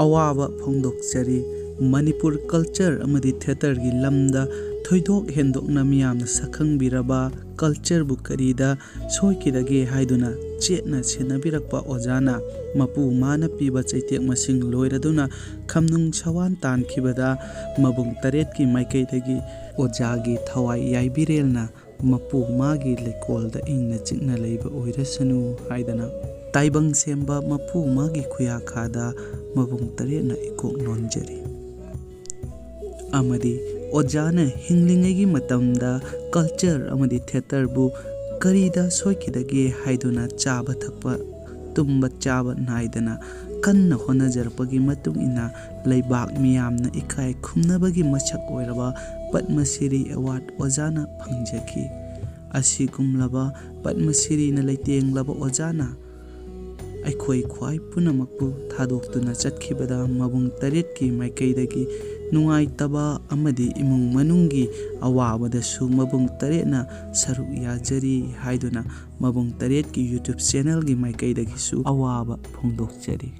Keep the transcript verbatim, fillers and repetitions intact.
ꯑꯋꯥꯕ ꯐꯣꯡꯗꯣꯛꯆꯔꯤ꯫ ꯃꯅꯤꯄꯨꯔ culture ꯑꯃꯗꯤ theatreꯒꯤ ꯂꯝꯗ ꯊꯣꯏꯗꯣꯛ ꯍꯦꯟꯗꯣꯛꯅ ꯃꯤꯌꯥꯝꯅ ꯁꯛꯈꯪꯕꯤꯔꯕ cultureꯕꯨ ꯀꯔꯤꯗ ꯁꯣꯏꯈꯤꯗꯒꯦ ꯍꯥꯏꯗꯨꯅ ꯆꯦꯠꯅ ꯁꯦꯟꯅꯕꯤꯔꯛꯄ ꯑꯣꯖꯥꯅ ꯃꯄꯨ ꯃꯥꯅ ꯄꯤꯕ ꯆꯩꯇꯦꯛ ꯃꯁꯤꯡ ꯂꯣꯏꯔꯗꯨꯅ ꯈꯝꯅꯨꯡ ꯁꯋꯥꯟ ꯇꯥꯟꯈꯤꯕꯗ ꯃꯕꯨꯡ ꯇꯔꯦꯠꯀꯤ ꯃꯥꯏꯀꯩꯗꯒꯤ ꯑꯣꯖꯥꯒꯤ ꯊꯋꯥꯏ ꯌꯥꯏꯕꯤꯔꯦꯜꯅ ꯃꯄꯨ ꯃꯥꯒꯤ ꯂꯩꯀꯣꯜꯗ ꯏꯪꯅ ꯆꯤꯛꯅ ꯂꯩꯕ ꯑꯣꯏꯔꯁꯅꯨ ꯍꯥꯏꯗꯅ ꯇꯥꯏꯕꯪ ꯁꯦꯝꯕ ꯃꯄꯨ ꯃꯥꯒꯤ ꯈꯨꯌꯥꯈꯥꯗ ꯃꯕꯨꯡ ꯇꯔꯦꯠꯅ ꯏꯀꯣꯛ ꯅꯣꯟꯖꯔꯤ꯫ ꯑꯃꯗꯤ ꯑꯣꯖꯥꯅ ꯍꯤꯡꯂꯤꯉꯩꯒꯤ ꯃꯇꯝꯗ culture ꯑꯃꯗꯤ theatreꯕꯨ ꯀꯔꯤꯗ ꯁꯣꯏꯈꯤꯗꯒꯦ ꯍꯥꯏꯗꯨꯅ ꯆꯥꯕ ꯊꯛꯄ, ꯇꯨꯝꯕ ꯆꯥꯕ ꯅꯥꯏꯗꯅ ꯀꯟꯅ ꯍꯣꯠꯅꯖꯔꯛꯄꯒꯤ ꯃꯇꯨꯡ ꯏꯟꯅ ꯂꯩꯕꯥꯛ ꯃꯤꯌꯥꯝꯅ ꯏꯀꯥꯏ ꯈꯨꯝꯅꯕꯒꯤ ꯃꯁꯛ ꯑꯣꯏꯔꯕ ꯄꯗꯃ ꯁꯤꯔꯤ award ꯑꯣꯖꯥꯅ ꯐꯪꯖꯈꯤ꯫ ꯑꯁꯤꯒꯨꯝꯂꯕ ꯄꯗꯃ ꯁꯤꯔꯤꯅ ꯂꯩꯇꯦꯡꯂꯕ ꯑꯣꯖꯥꯅ ꯑꯩꯈꯣꯏ ꯈ꯭ꯋꯥꯏ ꯄꯨꯝꯅꯃꯛꯄꯨ ꯊꯥꯗꯣꯛꯇꯨꯅ ꯆꯠꯈꯤꯕꯗ ꯃꯕꯨꯡ ꯇꯔꯦꯠꯀꯤ ꯃꯥꯏꯀꯩꯗꯒꯤ ꯅꯨꯡꯉꯥꯏꯇꯕ ꯑꯃꯗꯤ ꯏꯃꯨꯡ ꯃꯅꯨꯡꯒꯤ ꯑꯋꯥꯕꯗꯁꯨ ꯃꯕꯨꯡ ꯇꯔꯦꯠꯅ ꯁꯔꯨꯛ ꯌꯥꯖꯔꯤ ꯍꯥꯏꯗꯨꯅ ꯃꯕꯨꯡ ꯇꯔꯦꯠꯀꯤ YouTube channelꯒꯤ ꯃꯥꯏꯀꯩꯗꯒꯤꯁꯨ ꯑꯋꯥꯕ ꯐꯣꯡꯗꯣꯛꯆꯔꯤ꯫